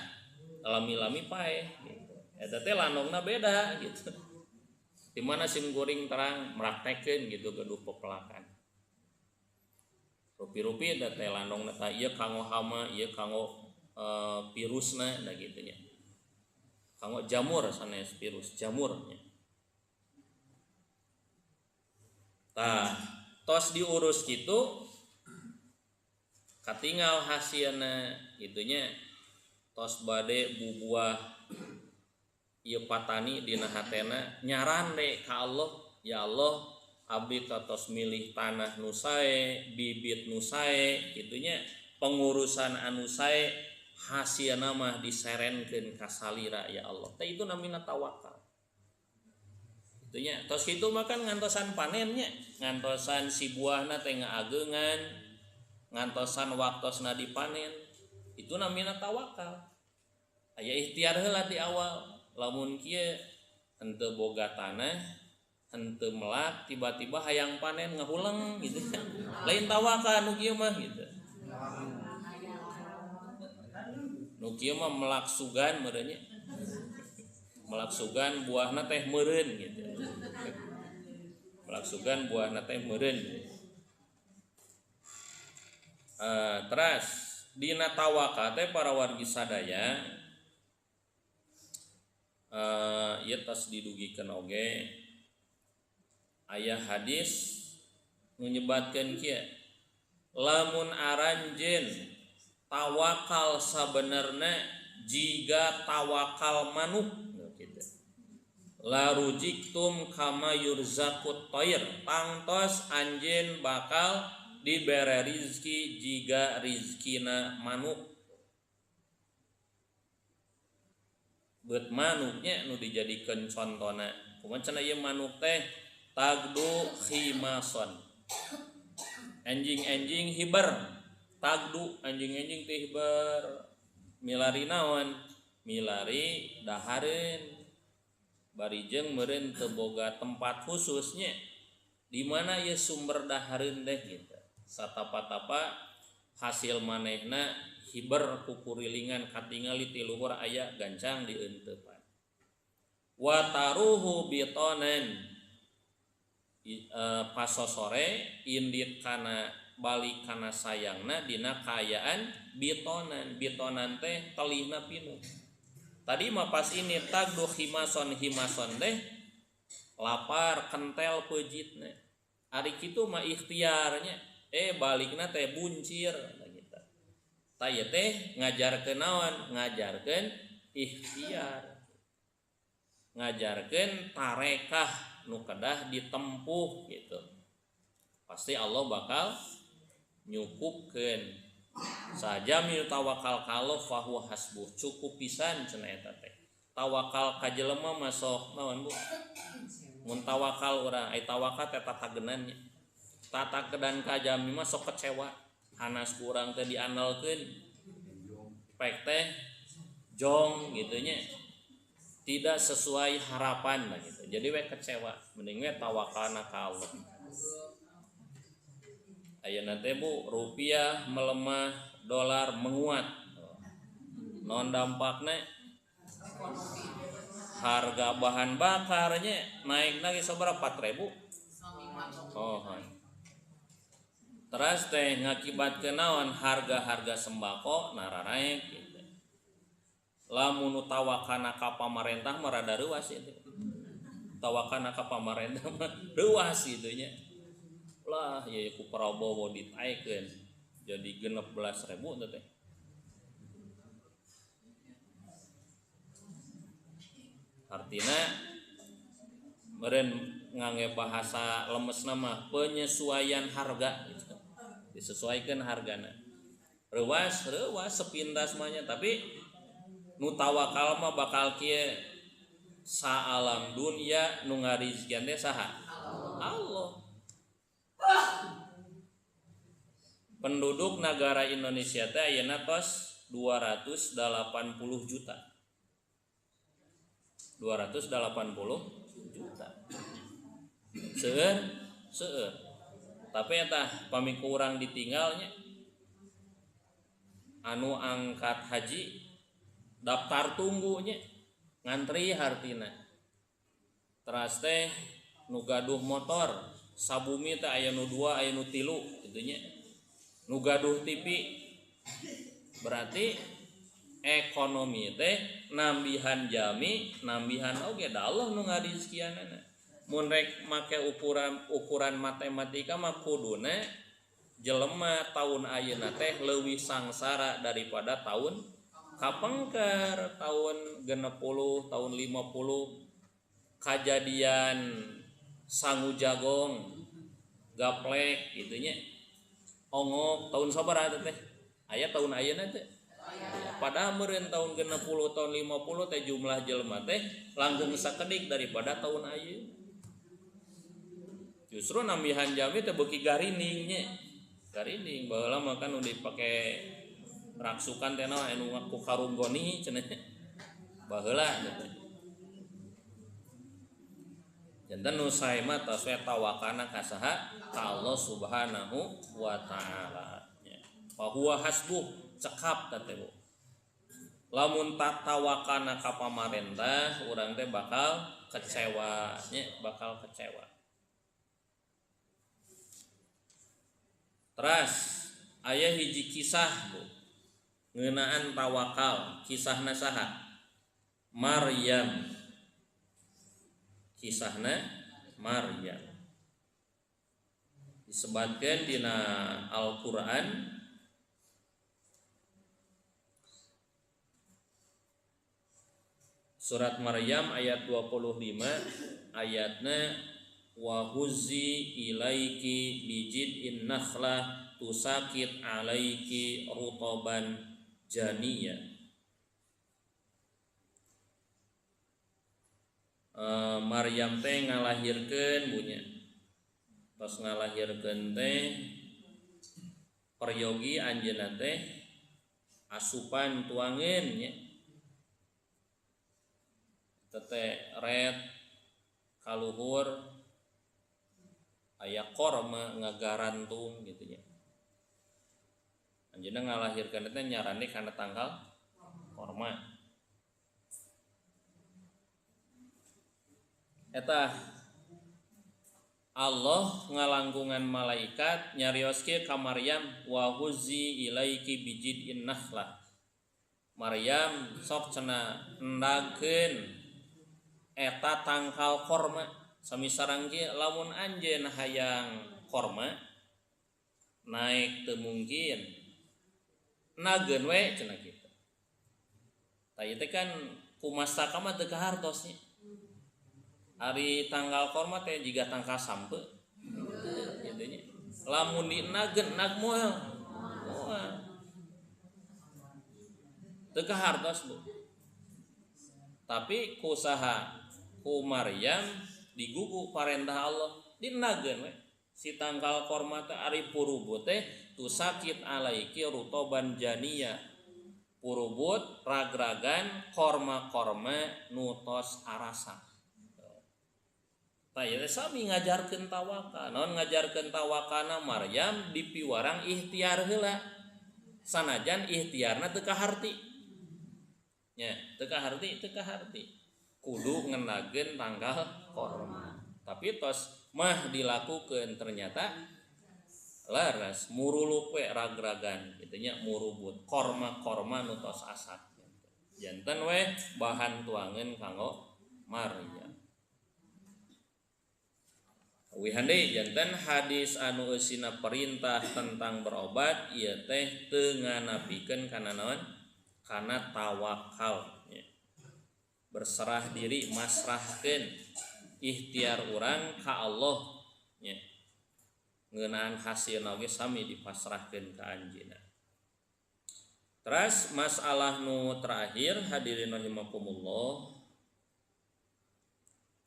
lami-lami paeh gitu. Eta teh landongna beda gitu. Di mana sim kuring terang meraktekeun gitu gaduh pepelakan. Rupi-rupi eta teh landongna teh ieu kanggo hama, ieu kanggo virusna da kitu nya. Kanggo jamur sanes virus, jamurnya. Tah, tos diurus kitu katingal hasilna gitunya. Tos bade bubuah ieu patani dina hatena nyarande ka Allah, ya Allah abdi tos milih tanah nu sae, bibit nu sae gitunya, pengurusan anu sae, hasilna mah diserenkeun ka salira ya Allah. Teh itu namina tawakal. Itunya tos kitu mah kan ngantosan panennya, ngantosan si buahna teh ngaageungan, ngantosan waktosna dipanen. Itu namina tawakal. Aya ikhtiar heula di awal. Lamun kieu henteu boga tanah, henteu melak, tiba-tiba hayang panen ngahuleng gitu. Lain tawakal nu kieu mah gitu. Nu kieu mah melak sugan meureun nya. Melak sugan buahna teh meureun gitu. Melak sugan buahna teh meureun. Teras dina tawakal teh para wargi sadaya ieu tos didugikeun oge Aya hadis nu nyebatkeun kieu, lamun aranjeun tawakal sabenerna jiga tawakal manuk kitu. Larujiktum kama yurzaqut thair, tangtos anjeun bakal dibere rizki jiga rizkina manuk. Beut manuknya nu dijadikeun contona. Kumaha cenah ieu manuk teh tagdu khimason. Anjing-anjing hiber, tagdu anjing-anjing teh hiber. Milari naon? Milari dahareun. Bari jeung meureun teu boga tempat khususnya. Di mana ieu sumber dahareun teh gitu. Satapa-tapa hasil manehna hiber kukurilingan katingali ti luhur aya gancang dieunteupan. Wa taruhu bitonen, pasosore indit kana balik kana sayangna dina kaayaan bitonan. Bitonan teh telihna pinuh. Tadi mah pas ini tagduh himason, himason teh lapar kentel pejitna. Ari kitu mah ikhtiarnya balikna teh buncir gitu. Tah ieu teh ngajarkeun naon? Ngajarkeun ikhtiar. Ngajarkeun tarekah nu kedah ditempuh gitu. Pasti Allah bakal nyukupkeun. Sajam tawakal kalau fahuwa hasbuh, cukup pisan cenah eta teh. Tawakal ka jelema mah sok naon Bu? Mun tawakal urang ai tawakal teh tatagenan nya. Tatagenan ka jami mah sok kecewa. Hanas ku urang teh diandalkeun. Pek teh jong gitu nya. Tidak sesuai harapan lah gitu. Jadi we kecewa, mending we tawakalna ka Allah. Ayeuna teh Bu, rupiah melemah, dolar menguat. Non dampakna harga bahan bakarnya naik lagi sabaraha? 4.000. Oh. Terus teh ngakibatkeun naon? Harga-harga sembako nararaek gitu. Lamun nu tawakana ka pamarentah mah rada reuas itu. Tawakana ka pamarentah mah reuas kitu nya. Lah ya ku Prabowo ditaekeun jadi 16.000 teh. Artina meureun ngangge bahasa lemesna mah penyesuaian harga gitu. Disesuaikan hargana. Reuas reuas sepintas mah nya, tapi nu tawakal mah bakal kieu saalam dunya nu ngarizkian teh saha? Allah. Penduduk negara Indonesia teh ayeuna tos 280 juta. 280 juta. Seueur, seueur. Tapi eta pami ku urang ditinggalnya anu angkat haji daftar tunggunya ngantri hartina. Teras teh nu gaduh motor sabumi teh aya nu 2 aya nu 3 kitu nya. Nu gaduh TV berarti ekonomi teh nambihan jami nambihan oge da Allah nu ngarizkianana. Mun rek make ukuran matematika mah kuduna jelema taun ayeuna teh leuwih sangsara daripada tahun kapengker tahun 60 tahun 50 kajadian sangu jagong gaplek gitu nya ongok tahun sabaraha teh aya tahun ayeuna teh padahal meureun tahun 60 tahun 50 teh jumlah jelema teh langkung sakedik daripada tahun ayeuna. Justru nambihan jami teh beuki garining nya. Garining baheula mah kan udah dipake raksukan teh naon anu ku karunggoni cenah baheula teh. Janten nu sae mah tos we tawakana ka saha? Ka Allah Subhanahu wa taala nya. Fa huwa hasbuh cekap teh Bu. Lamun tatawakana ka pamarentah urang teh bakal kecewa nya, bakal kecewa. Teras aya hiji kisah Bu ngeunaan tawakal, kisahna saha? Maryam. Kisahna Maryam. Disebatkeun dina Al-Qur'an surat Maryam ayat 25 ayatna wa huzzi ilaiki bijid'in nakhlah tusakit alaiki rutoban janiya. Maryam teh ngalahirkeun bunya. Tos ngalahirkeun teh peryogi anjeunna teh asupan tuangeun nya. Tete red kaluhur aya korma ngagarantung gitu nya. Anjeunna ngalahirkeun teh nyarane kana tangkal korma. Eta Allah ngalangkungan malaikat nyarioskeun ka Maryam wa huzi ilaiki bijid'in nakhlah. Maryam sok cenah endagkeun eta tangkal korma. Sami sareng kieu lamun anjeun hayang korma naik teu mungkin nageun we cenah kitu. Tah ieu teh kan kumastaka mah teu kahartos nya. Ari tanggal korma teh jiga tangkal sampe kitu nya. Lamun dinageun nag moal. Moal. Teu kahartos Bu. Tapi ku saha ku Maryam digugu parentah Allah dinageun we si tangkal korma teh ari purubut teh tusakit alaiki rutoban janiya. Purubut ragragan korma-korma nutos arasa. Tah ieu sami ngajarkeun tawakal. Naon ngajarkeun tawakalna Maryam dipiwarang ikhtiar heula. Sanajan ikhtiarna teu kaharti. Nya, teu kaharti, teu kaharti. Kudu ngenageun tangkal korma. Tapi tos mah dilakukeun ternyata laras muruluk we ragragan kitu nya murubut korma-korma nu tos asak. Janten we bahan tuangeun kanggo Maryam. Wihan deui janten hadis anu eusina perintah tentang berobat ieu teh teu nganapikeun kana naon? Kana tawakal nya. Berserah diri, masrahkeun ikhtiar urang ka Allah nya. Ngeunaan hasilna oge sami dipasrahkeun ka anjeunna. Teras masalah nu terakhir hadirin rahimakumullah.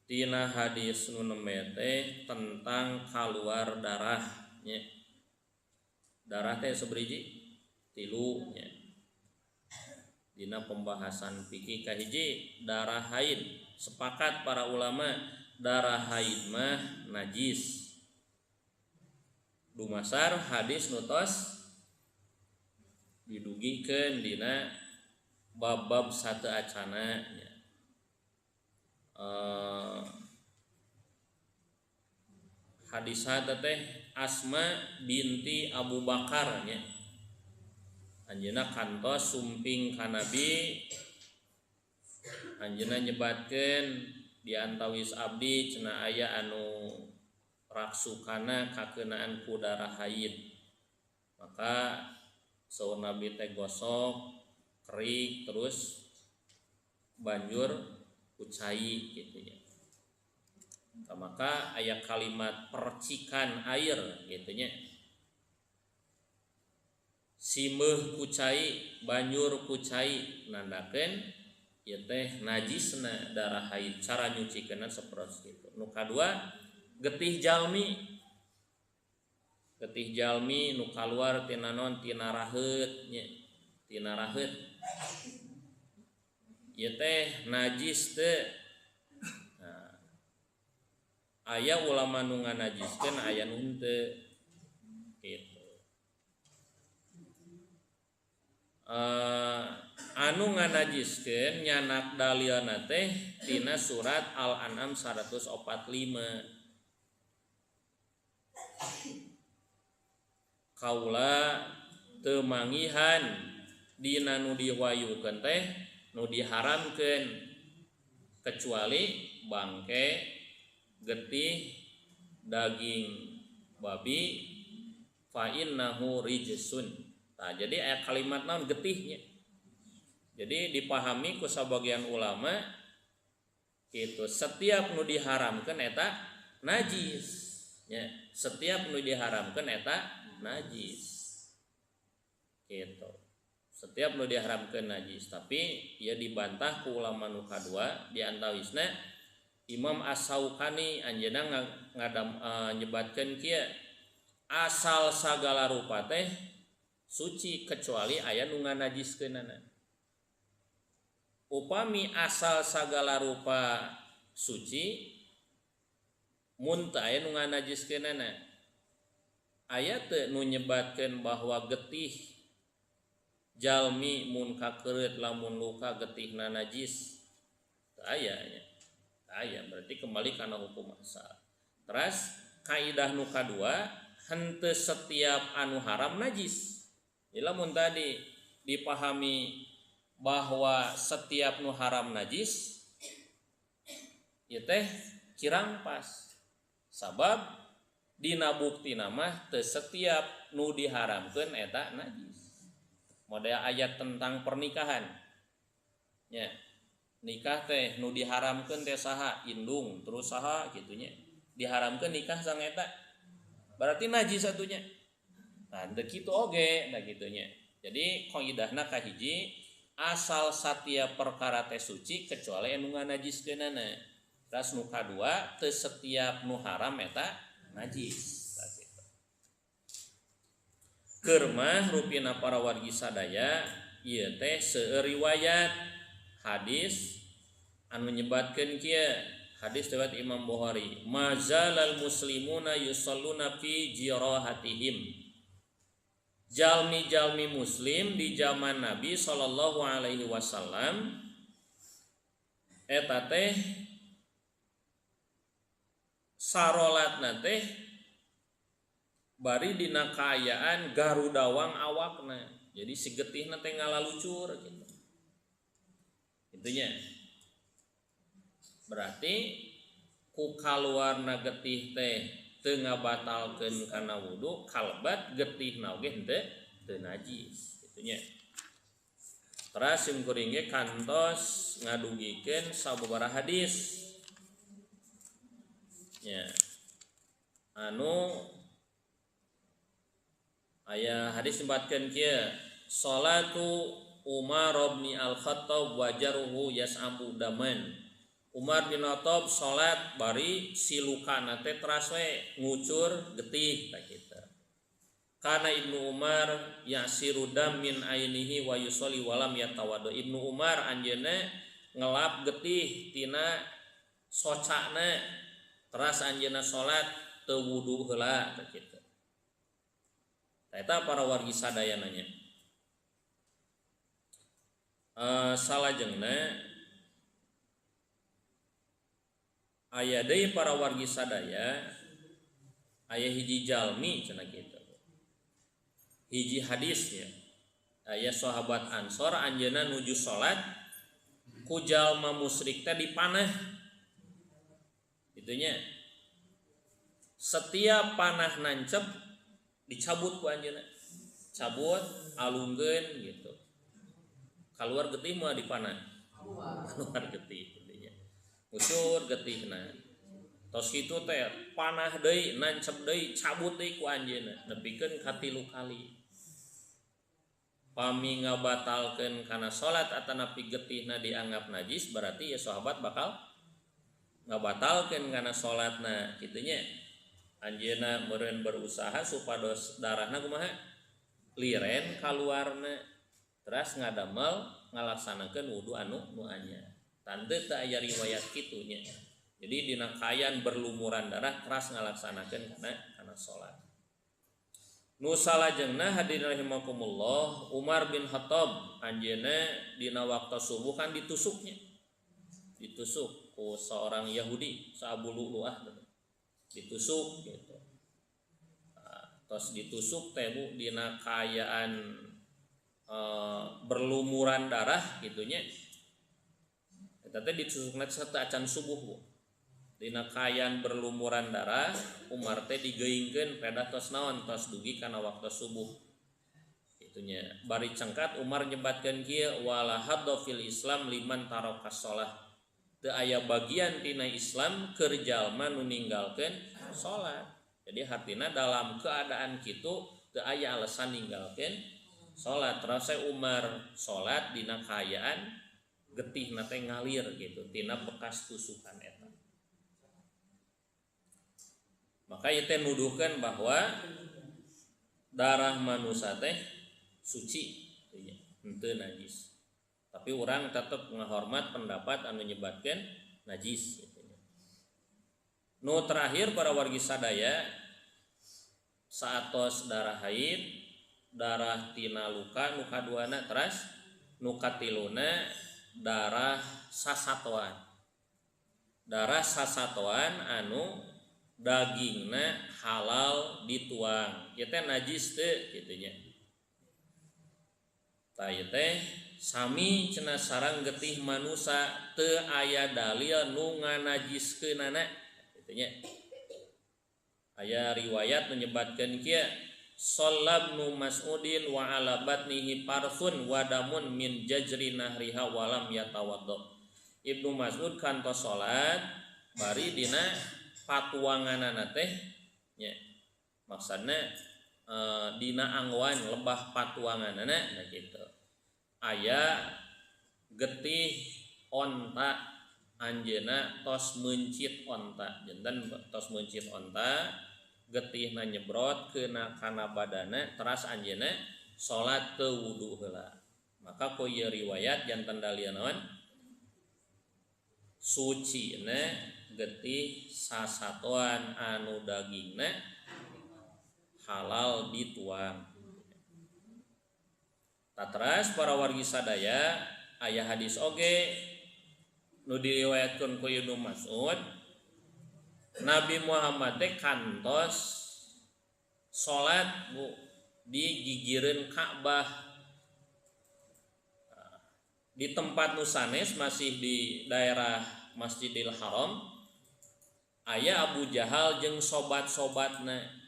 Tina hadis nu nembe teh tentang kaluar darah nya. Darah teh sabriji tilu nya. Dina pembahasan fikih kahiji darah haid, sepakat para ulama darah haid mah najis. Dumasar hadis nu tos didugikeun dina bab-bab satu acana nya. Hadis teh Asma binti Abu Bakar nya. Anjeunna kantos sumping ka Nabi, anjeunna nyebatkeun di antawis abdi cenah aya anu raksukana kakeunaan ku darah haid. Maka saur Nabi teh gosok kerik terus banjur kucai gitu nya. Maka aya kalimat percikan air gitu nya. Simeuh kucai, banjur kucai nandakeun ieu teh najisna darah haid, cara nyucikeunna sapertos kitu. Nu kadua getih jalmi. Getih jalmi nu kaluar tina naon? Tina raheut nya. Tina raheut. Ieu teh najis teu. Nah, aya ulama nu nganajiskeun aya nu henteu. Kitu. Anu nganajiskeun nyanak dalilna teh tina surat Al-An'am 145. Kaula teu mangihan dina nu diwayukeun teh nu diharamkeun kecuali bangke, getih, daging babi fa innahu rijsun. Nah, jadi aya kalimat naon getihnya. Jadi dipahami ku sabagian ulama itu setiap nu diharamkeun eta najis nya, setiap nu diharamkeun eta najis gitu. Setiap nu diharamkeun najis, tapi ia dibantah ku ulama nu kadua di antawisna Imam As-Saukani anjeunna ngadam nyebatkeun kieu asal sagala rupa teh suci kecuali aya nu nganajiskeunana. Upami asal sagala rupa suci mun teu aya nu nganajiskeunana, aya teu nu nyebatkeun bahwa getih jalmi mun kakeureut lamun luka getihna najis? Teu aya nya. Teu aya, berarti kembali kana hukum asal. Teras kaidah nu kadua henteu setiap anu haram najis. Jadi lamun tadi dipahami bahwa setiap nu haram najis ieu teh kirang pas. Sabab dina buktina mah teu setiap nu diharamkeun eta najis. Model ayat tentang pernikahan. Nya, nikah teh nu diharamkeun teh saha? Indung, terus saha kitu nya. Diharamkeun nikah sang eta. Berarti najis satunya. Nah, teu kitu oge nah kitu nya. Jadi kaidahna kahiji asal setiap perkara teh suci kecuali anu nganajiskeunana. Terus nu kadua teu setiap nu haram eta najis. Keur mah rupina para wargi sadaya ieu teh seueur riwayat hadis anu nyebatkeun kieu. Hadis riwayat Imam Bukhari, mazalal muslimuna yusalluna fi jirahatihim. Jalmi-jalmi muslim di zaman Nabi sallallahu alaihi wasallam eta teh sarolatna teh bari dina kaayaan garudawang awakna. Jadi si getihna teh ngalalucur gitu. Itunya. Berarti ku kaluarna getih teh teu ngabatalkeun kana wudu, kalbat getihna oge henteu teu najis kitu nya. Teras sim kuring ge kantos ngadugikeun sababaraha hadis nya. Anu aya hadis nyebatkeun kieu, salatu Umar bin Al-Khattab wa jaruhu yas'abu daman. Umar bin Khattab salat bari si lukana teh teras we ngucur getih tah kitu. Kana Ibnu Umar yasiru dam min ainihi wa yusolli walam yatawaddo. Ibnu Umar anjeunna ngelap getih tina socana teras anjeunna salat teu wudu heula tah kitu. Tah eta para wargi sadayana nya. Salajengna aya deui para wargi sadaya aya hiji jalmi cenah kitu. Hiji hadisnya aya sahabat Ansor anjeunna nuju salat ku jalma musyrik teh dipanah. Itunya. Setiap panah nancep dicabut ku anjeunna. Cabut alungkeun gitu. Kaluar getih mah dipanah. Keluar getih intinya. Ngucur getihna. Tos kitu teh panah deui nancep deui cabut deui ku anjeunna nepikeun ka 3 kali. Pami ngabatalkeun kana salat atanapi getihna dianggap najis berarti ya sahabat bakal ngabatalkeun kana salatna kitu nya. Anjeunna meureun berusaha supados darahna kumaha liren kaluarna teras ngadamel ngalaksanakeun wudu anu nu anyar. Tante teu aya riwayat kitu nya. Jadi dina kaayaan berlumuran darah teras ngalaksanakeun kana salat. Nu salajengna hadirin rahimakumullah, Umar bin Khattab anjeunna dina waktu subuh kan ditusuknya. Ditusuk ku seorang Yahudi, Abu Lu'lu'ah ditusuk gitu. Nah, tos ditusuk teh Bu dina kaayaan berlumuran darah gitunya. Eta teh ditusukna teh acan subuh Bu. Dina kaayaan berlumuran darah Umar teh digeingkeun pedah tos naon tos dugi kana waktu subuh. Itunya bari cengkat Umar nyebatkeun kieu wala hadda fil Islam liman taraka shalah. Teu aya bagian tina Islam keur jalma nu ninggalkeun salat. Jadi hartina dalam keadaan kitu teu aya alasan ninggalkeun salat. Terus Umar salat dina kaayaan getihna teh ngalir gitu tina bekas tusukan eta. Maka ieu teh nuduhkeun bahwa darah manusia teh suci, henteu najis. Tapi orang tetep ngahormat pendapat anu nyebatkeun najis gitu. Nu terakhir para wargi sadaya saatos darah haid, darah tina luka nu kaduana teras nu katiluna darah sasatoan. Darah sasatoan anu dagingna halal dituang ieu teh najis teu kitu nya. Tah ieu teh sami cenah sareng getih manusa teu aya dalil nu nganajiskeunana kitu nya. Aya riwayat menyebatkeun kieu sallabnu Mas'udin wa ala batnihi parfun wa damun min jajri nahriha walam yatawaddo. Ibnu Mas'ud kantos salat bari dina patuanganana teh nya maksudna dina angwan lebah patuanganana nah gitu. Aya getih onta anjeuna tos meuncit onta janten tos meuncit onta getihna nyebrot kena kana badana teras anjeuna salat teu wudu heula. Maka ku ieu riwayat janten dalil naon sucina getih sasatoan anu dagingna halal dituang. Tatras para wargi sadaya aya hadis oge nu diriwayatkeun ku Ibnu Mas'ud Nabi Muhammad teh kantos salat Bu di gigireun Ka'bah di tempat nu sanes masih di daerah Masjidil Haram aya Abu Jahal jeung sobat-sobatna.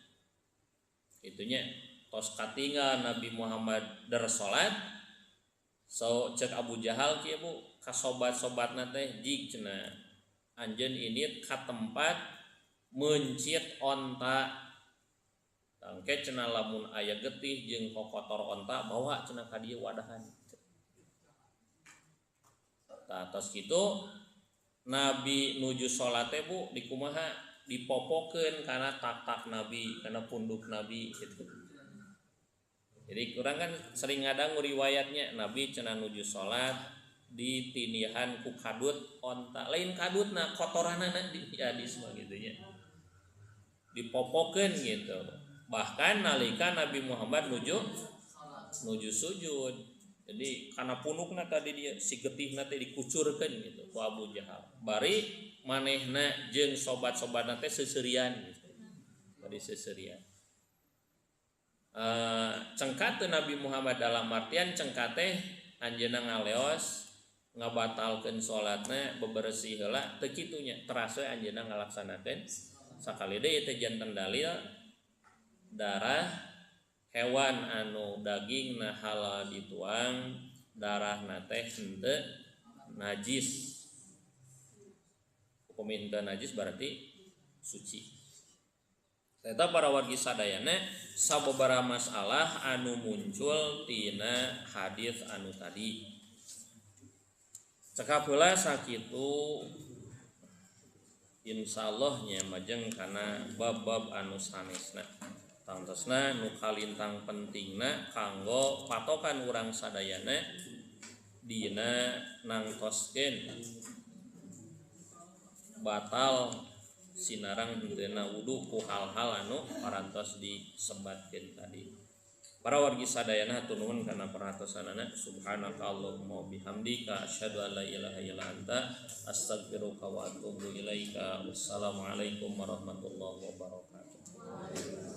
Itunya tos katinggal Nabi Muhammad der salat so cek Abu Jahal kieu Bu ka sobat-sobatna teh jig cenah anjeun ini ka tempat meuncit onta tangke cenah lamun aya getih jeung kokotor onta bawa cenah ka dieu wadahan. Tah tos kitu Nabi nuju salat teh Bu dikumaha dipopokeun kana tak-tak Nabi kana punduk Nabi gitu. Jadi kurang kan sering ngadangu riwayatnya Nabi cenah nuju salat ditinihan ku kadut onta lain kadutna kotoranana di hadis mah gitu nya. Dipopokeun gitu. Bahkan nalika Nabi Muhammad nuju sujud. Jadi karena punukna tadi dia si getihna teh dikucurkeun gitu ku Abu Jahal. Bari manehna jeung sobat-sobatna teh seuseurian gitu. Bari seuseurian. Cengkat Nabi Muhammad dalam artian cengkat teh anjeunna ngaleos ngabatalkeun salatna bebersih heula teu kitu nya teras we anjeunna ngalaksanakeun sakali deui teh janten dalil darah hewan anu dagingna halal dituang darahna teh henteu najis. Hukum henteu najis berarti suci. Eta para wargi sadayana sababaraha masalah anu muncul tina hadis anu tadi. Cekap heula sakitu insyaallah nya majeng kana bab-bab anu sanesna. Tangtosna nu kalintang pentingna kanggo patokan urang sadayana dina nangtoskeun batal sinarang henteuna wudu ku hal-hal anu parantos disebatkeun tadi. Para wargi sadayana hatur nuhun kana perhatosanana. Subhanaka Allahumma wa bihamdika asyhadu an la ilaha illa anta astaghfiruka wa atubu ilaika. Wassalamualaikum warahmatullahi wabarakatuh.